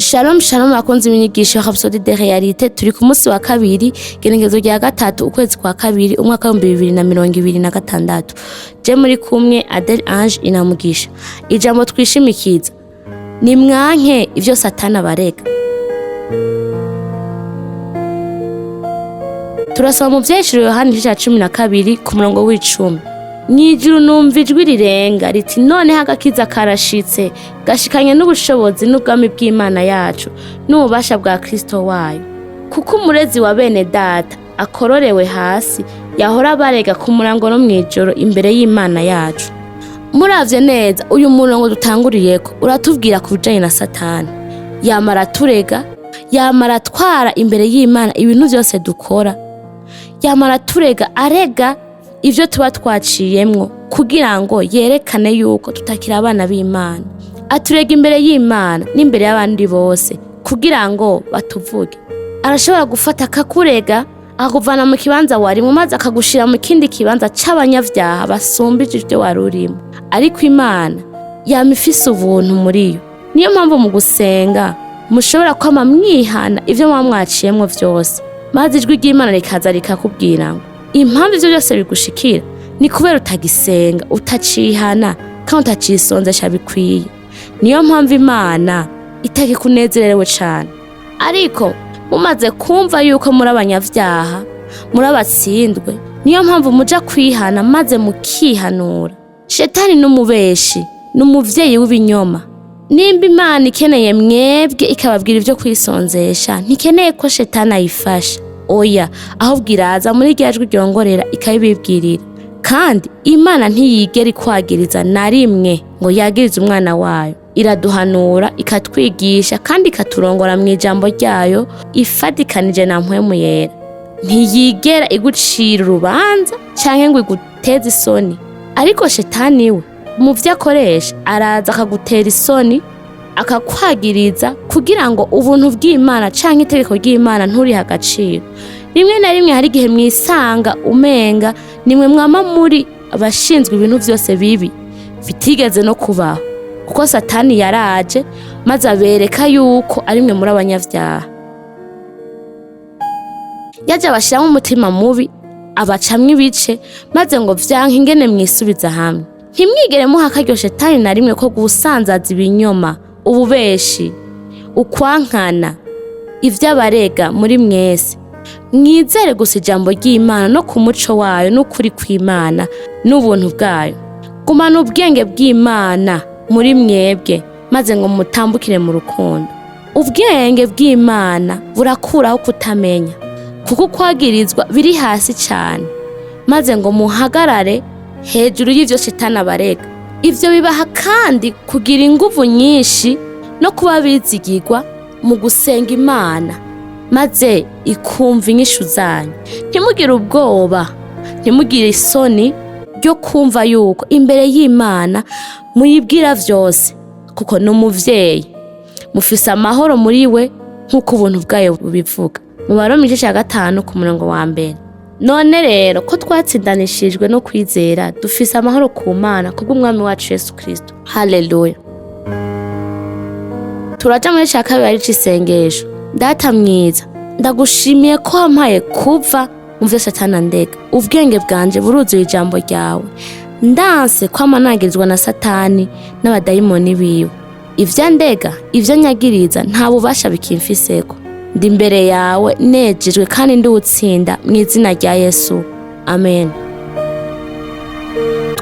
Shalom shalom bakunzi b'inyigisho Rhapsody de Réalité. Turi ku munsi wa kabiri, igenekerezo rya 3, ukwezi kwa kabiri, umwaka w'2026. Je muri kumwe Adele Ange Inamugisha. Ijambo twishimikiza ni mwanke ivyo Satani abarega. Turasoma mu Vyahishuriwe Yohana igice ca 12 ku murongo w'10. Mw'ijuru numva ijwi rirenga riti: noneho agakiza karashitse, gashikanye n'ubushobozi n'ubwami bw'Imana yacu n'ububasha bwa Kristo wayo, kuko umurezi wa bene data akororewe hasi, yahora abarega ku murango no mw'ijoro imbere y'Imana yacu. Muravye neza, uyu murongo dutanguriyeko uratubwira ku bijanye na Satani. Yamara aturega, yamara atwara imbere y'Imana ibintu vyose dukora, yamara aturega, arega ivyo tuba twaciyemwo kugira ngo yerekane yuko tutakiri abana b'Imana. Aturega imbere y'Imana n'imbere y'abandi bose kugira ngo batuvuge. Arashobora gufata akakurega, akakuvana mu kibanza warimwo, maze akagushira mu kindi kibanza c'abanyavyaha basumbije ivyo wari urimo. Ariko Imana yama ifise ubuntu muri yo. Niyo mpamvu mu gusenga mushobora kwama mwihana ivyo muba mwaciyemwo vyose, maze ijwi ry'Imana rikaza rikakubwira ngo impamvu ivyo byose bigushikira ni kubera utagisenga, utacihana kandi utacisonzesha bikwiye. Niyo mpamvu Imana itakikunezerewe cane. Ariko mumaze kumva yuko muri abanyavyaha, muri abatsindwe, niyo mpamvu muja kwihana maze mukihanura. Shetani n'umubeshi, n'umuvyeyi w'ibinyoma. Nimba Imana ikeneye mwebwe ikababwira ivyo kwisonzesha, ntikeneye ko Shetani ayifasha. Oya, ahubwo iraza muri rya jwi ryongorera ikabibibwirira. Kandi Imana ntiyigera ikwagiriza na rimwe ngo yagirize umwana wayo. Iraduhanura, ikatwigisha kandi ikaturongora mu ijambo ryayo ifatikanije na Mpwemu Yera. Ntiyigera igucira urubanza canke ngo iguteze isoni. Ariko Shetani we mu vyo akoresha araza akagutera isoni, akakwagiriza kugira ngo ubuntu bw'Imana canke itegeko ry'Imana nturihe agaciro. Rimwe na rimwe hari igihe mwisanga umenga nimwe mwama muri abashinzwe ibintu vyose bibi bitigeze no kubaho, kuko Satani yaraje maze abereka yuko ari mwe muri abanyavyaha. Yaje abashiramwo umutima mubi, abacamwo ibice, maze ngo vyanke ingene mwisubiza hamwe. Ntimwigere muha akaryo Shetani na rimwe ko gusanzaza ibinyoma, ububeshi, ukwankana, ivy'abarega muri mwese. Mwizere gusa ijambo ry'Imana no ku muco wayo n'ukuri kw'Imana n'ubuntu bwayo. Gumana ubwenge bw'Imana muri mwebwe, maze ngo mutambukire mu rukundo. Ubwenge bw'Imana burakuraho kutamenya, kuko ukwagirizwa biri hasi cane, maze ngo muhagarare hejuru y'ivyo Shetani abarega. Ivyo bibaha kandi kugira inguvu nyinshi no kuba bizigirwa mu gusenga Imana, maze ikumva inyishu zanyu. Ntimugire ubwoba, ntimugire isoni ryo kumva yuko imbere y'Imana muyibwira vyose, kuko ni umuvyeyi. Mufise amahoro muri we nk'uko ubuntu bwayo bubivuga. Mu Baroma igice ca 5 ku murongo wa 1. None rero ko twatsindanishijwe no kwizera, dufise amahoro ku Mana kubw'Umwami wacu Yesu Kristo. Haleluya. Turaja muri ca kabiri ari c'isengesho. Data mwiza, ndagushimiye ko wampaye kuva mu vyo Satani andega. Ubwenge bwanje buruzuye ijambo ryawe. Ndanse kwama nagirizwa na Satani n'abadayimoni biwe. Ivyo andega, ivyo nyagiriza, nta bubasha bikimfiseko. Ndi imbere yawe nejejwe kandi ndiwutsinda mu izina rya Yesu. Amen.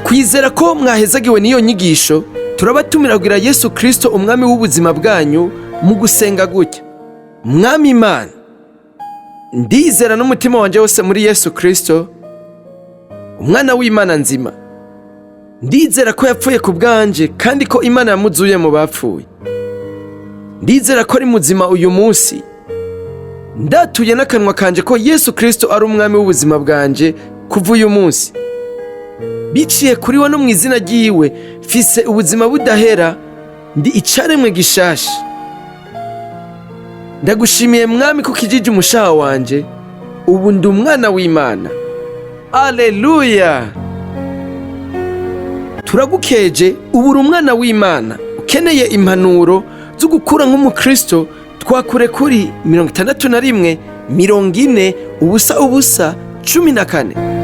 Twizera ko mwahezagiwe n'iyo nyigisho. Turabatumira kugira Yesu Kristo umwami w'ubuzima bwanyu mu gusenga gutya: Mwami Imana, ndizera n'umutima wanje wose muri Yesu Kristo, umwana w'Imana nzima. Ndizera ko yapfuye ku bwanje kandi ko Imana yamuzuye mu bapfuye. Ndizera ko ari muzima uyu munsi. Ndatuye n'akanwa kanje ko Yesu Kristo ari umwami w'ubuzima bwanje kuva uyu munsi. Biciye kuri we no mu izina ryiwe mfise ubuzima budahera, ndi icaremwe gishasha. Ndagushimiye Mwami ko ukijije umushaha wanje, ubu ndi umwana w'Imana. Aleluya! Turagukeje, ubu uri umwana w'Imana. Ukeneye impanuro, zo gukura nk'umukristo, twakure kuri 61 40 00 14.